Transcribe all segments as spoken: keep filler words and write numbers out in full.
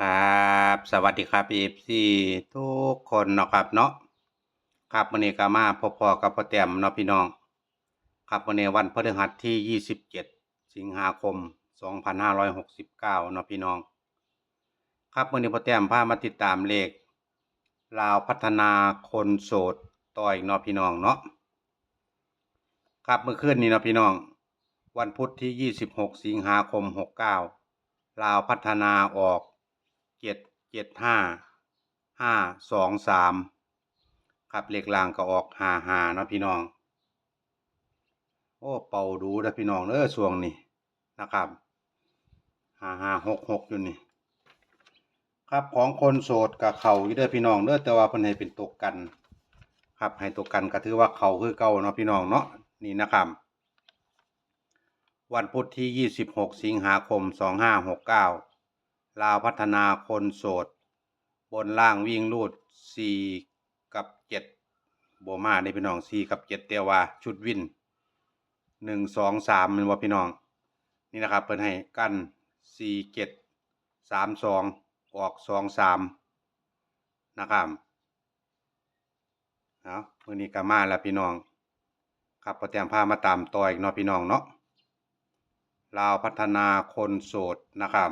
ครับ สวัสดีครับ เอฟซี ทุกคนเนาะครับเนาะ ครับ มื้อนี้ก็มาพบพ้อกับพ่อแต้มเนาะพี่น้อง ครับ มื้อนี้วันพฤหัสที่ยี่สิบเจ็ด สิงหาคม สองพันห้าร้อยหกสิบเก้า เนาะพี่น้อง ครับ มื้อนี้พ่อแต้มพามาติดตามเลขลาวพัฒนาคนโสดต่ออีกเนาะพี่น้องเนาะ ครับ เมื่อคืนนี้เนาะพี่น้อง วันพุธที่ยี่สิบหก สิงหาคม หกเก้า ลาวพัฒนาออก เจ็ดเจ็ดห้า ห้าสองสาม ครับ เลขล่างก็ออก ห้าห้า เนาะพี่น้อง โอ้ เป่าดูเด้อพี่น้องเด้อ ช่วงนี้นะครับ ห้าห้าหกหก อยู่นี่ ครับ ของคนโสดก็เข้าอยู่เด้อพี่น้องเด้อ แต่ว่าเพิ่นให้เป็นตัวกัน ครับ ให้ตัวกันก็ถือว่าเข้าคือเก่าเนาะพี่น้องเนาะ นี่นะครับ วันพุธที่ยี่สิบหก สิงหาคม สองห้าหกเก้า ลาวพัฒนาคนโสด บนล่างวิ่งรูด สี่ กับ เจ็ด บ่มาเด้อพี่น้อง สี่ กับ เจ็ด แต่ว่าชุดวิน หนึ่ง สอง สาม แม่นบ่พี่น้อง นี่นะครับ เพิ่นให้กัน สี่ เจ็ด สาม สอง ออก สอง สาม นะครับ เอา มื้อนี้ก็มาแล้วพี่น้อง ครับ พ่อแต้มพามาตามต่ออีกเนาะพี่น้องเนาะ ลาวพัฒนาคนโสดนะครับ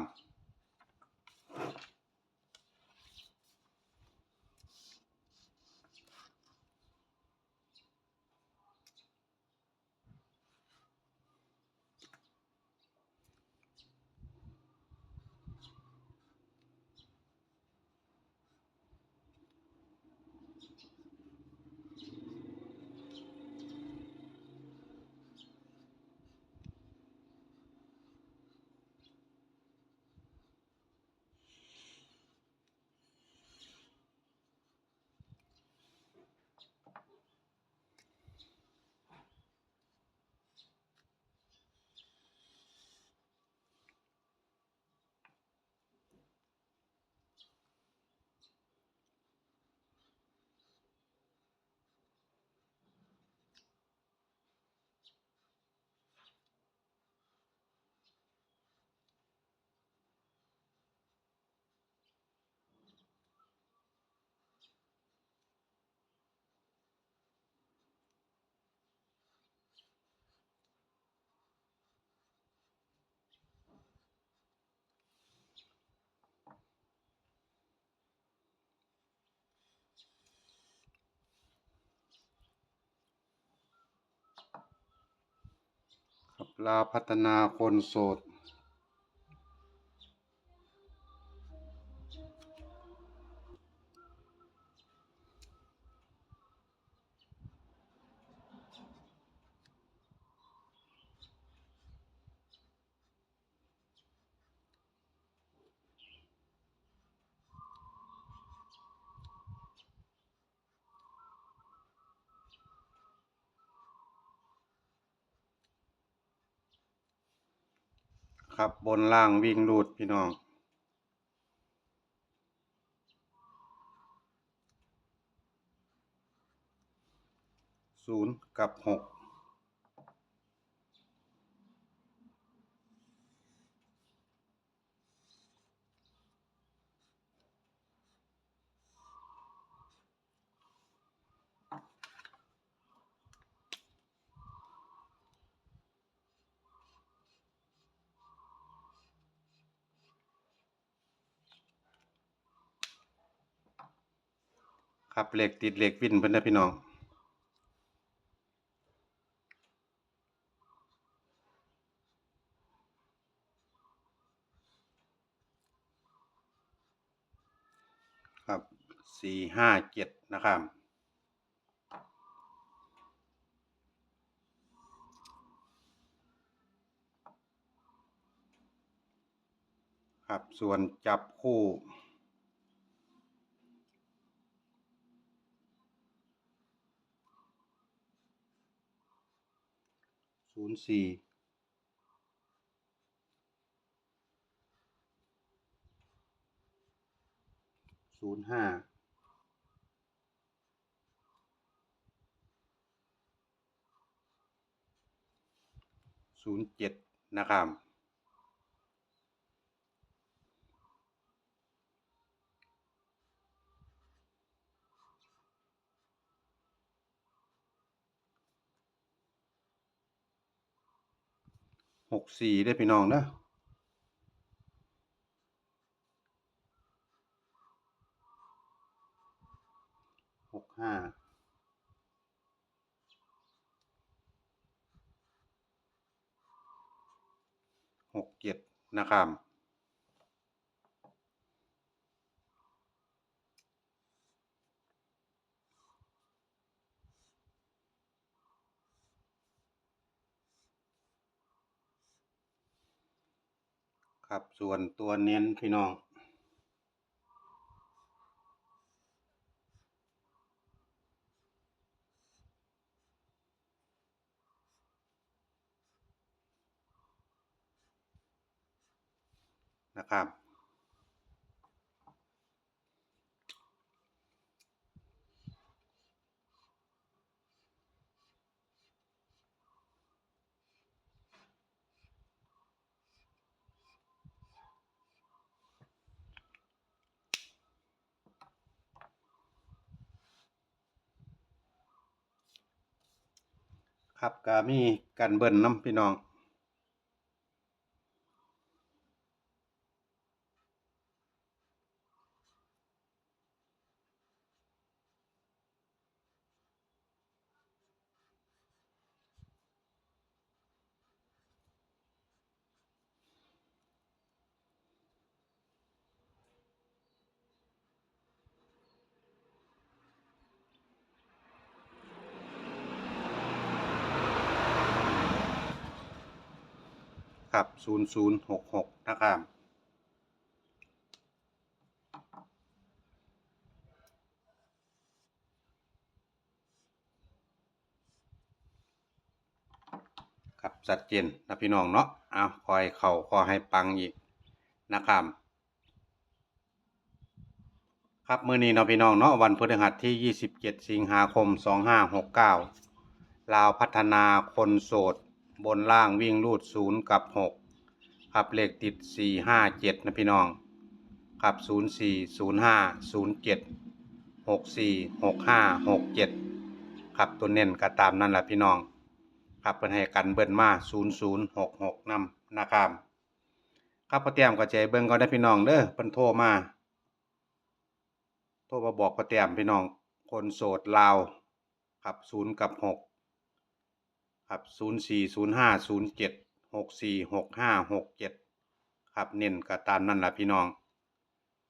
ครับ ลาวพัฒนาคนโสด ครับ บนล่างวิ่งรูดพี่น้อง ศูนย์ กับ หก ครับ เลขติดเลขวินเพิ่นนะพี่น้อง ครับ สี่ห้าเจ็ด นะครับ ครับ ส่วนจับคู่ ศูนย์สี่ ศูนย์ห้า ศูนย์เจ็ด นะครับ หกสี่ เด้อพี่น้องเด้อ หกห้า หกเจ็ด นะครับ ครับ ส่วนตัวเน้นพี่น้อง นะครับ ครับ ก็มีกันเบิ้ลนำพี่น้อง ครับ ศูนย์ศูนย์หกหก นะครับ ครับ ชัดเจนนะพี่น้องเนาะ เอา ขอให้เข้า ขอให้ปังอีกนะครับ ครับ มื้อนี้เนาะพี่น้องเนาะ วันพฤหัสที่ยี่สิบเจ็ด สิงหาคม สองห้าหกเก้า ลาวพัฒนา คนโสด บนล่างวิ่งรูด ศูนย์ กับ หก ครับ เลขติด สี่ห้าเจ็ด นะพี่น้อง ครับ ศูนย์สี่ ศูนย์ห้า ศูนย์เจ็ด หกสี่ หกห้า หกเจ็ด ครับ ตัวเน้นก็ตามนั่นล่ะพี่น้อง ครับ เพิ่นให้กันเบิ้ลมา ศูนย์ศูนย์หกหก นำนะครับ ครับ พ่อแต้มก็จะให้เบิ่งก่อนนะพี่น้องเด้อ เพิ่นโทรมา โทรมาบอกพ่อแต้มพี่น้อง คนโสดลาว ครับ ศูนย์ กับ หก ครับ ศูนย์สี่ ศูนย์ห้า ศูนย์เจ็ด หกสี่ หกห้า หกเจ็ด ครับ เน้นก็ตามนั่นล่ะพี่น้อง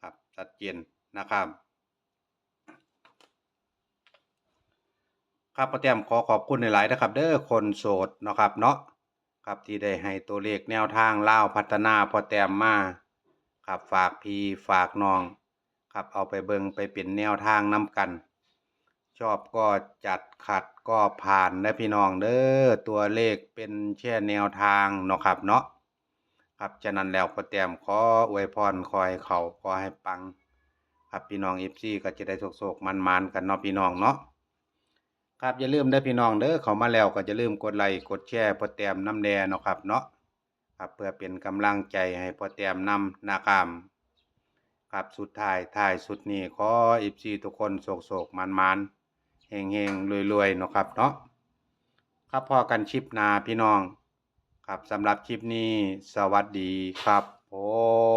ครับ ชัดเจนนะครับ ครับ พ่อแต้มขอขอบคุณหลายๆนะครับเด้อ คนโสดเนาะครับเนาะ ครับ ที่ได้ให้ตัวเลขแนวทางลาวพัฒนาพ่อแต้มมา ครับ ฝากพี่ฝากน้อง ครับ เอาไปเบิ่งไปเป็นแนวทางนำกัน ชอบก็จัด ขัดก็ผ่านนะพี่น้องเด้อ ตัวเลขเป็นแค่แนวทางเนาะครับเนาะ ครับ ฉะนั้นแล้วพ่อแต้มขออวยพร ขอให้เข้า ขอให้ปัง ครับ พี่น้อง เอฟซี ก็จะได้โชคๆหมานๆกันเนาะพี่น้องเนาะ ครับ อย่าลืมเด้อพี่น้องเด้อ เข้ามาแล้วก็อย่าลืมกดไลค์กดแชร์พ่อแต้มนำแด่เนาะครับเนาะ ครับ เพื่อเป็นกำลังใจให้พ่อแต้มนำนะครับ ครับ สุดท้ายท้ายสุดนี้ขอ เอฟซี ทุกคนโชคๆหมานๆ เฮงๆรวยๆเนาะครับเนาะ ครับ พ้อกันคลิปหน้าพี่น้อง ครับ สำหรับคลิปนี้ สวัสดีครับผม